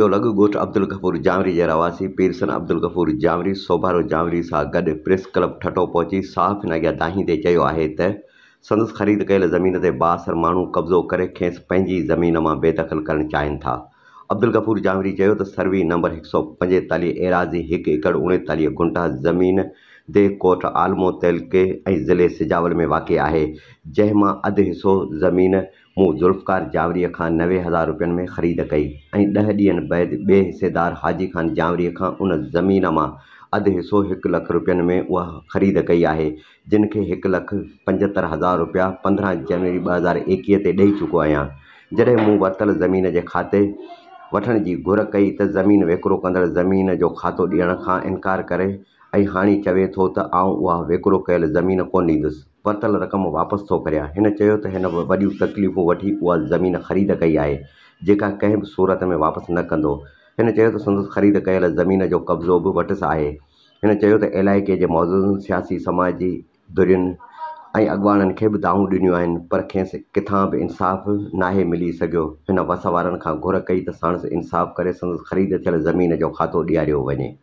ديدو لڳ ڳوٺ عبدالغفور جانوري جي رهواسي پيرسن عبدالغفور جانوري سوڀارو جانوري سان گڏ پريس ڪلب ٺٽو پهچي صحافين اڳيان دانهيندي چيو آهي ته سندس خريد ڪيل زمين تي بااثر ماڻهو قبضو ڪري کيس پنهنجي زمين مان بيدخل ڪرڻ چاهين ٿا. عبدالغفور جانوري چيو ته سروي نمبر 145 ايراضي هڪ ايڪڙ 39 گهنٽا زمين ديهه ڪوٽ عالمو تعلقي ۽ ضلعي سجاول ۾ واقع آهي جنهن مان اڌ حصو زمين مون ذوالفقار جانوريء کان 90,000 روپين ۾ خريد ڪئي ۽ ڏهه ڏينهن بعد ٻئي حصيدار حاجي خان جانوريء کان ان زمين مان اڌ حصو هڪ لک روپين ۾ اها خريد ڪئي آهي، جن کي 1,75,000 روپيا 15 جنوري 2021 تي ڏئي چڪو آهيان. جڏهن مون ورتل زمين جي کاتي وٺڻ جي گهر ڪئي ته زمين وڪرو ڪندڙ زمين جو کاتو ڏيڻ کان انڪار ڪري ۽ هاڻي چوي ٿو ته آئون اها وڪرو ڪيل زمين ڪونه ڏيندس. ورتل رقم واپس ٿو ڪريان. هن چيو ته هن وڏيون تڪليفون وٺي اها زمين خريد ڪئي آهي، جيڪا ڪنهن به صورت ۾ واپس نه ڪندو. هن چيو ته سندس خريد ڪيل زمين جو قبضو به وٽس آهي. هن چيو ته علائقي جي معززن، سياسي سماجي ڌرين ۽ اڳواڻن کي به دانهون ڏنيون آهن پر کيس ڪٿان به انصاف ناهي ملي سگهيو. هن وس وارن کان گهر ڪئي ته ساڻس انصاف ڪري سندس خريد ٿيل زمين جو کاتو ڏياريو وڃي.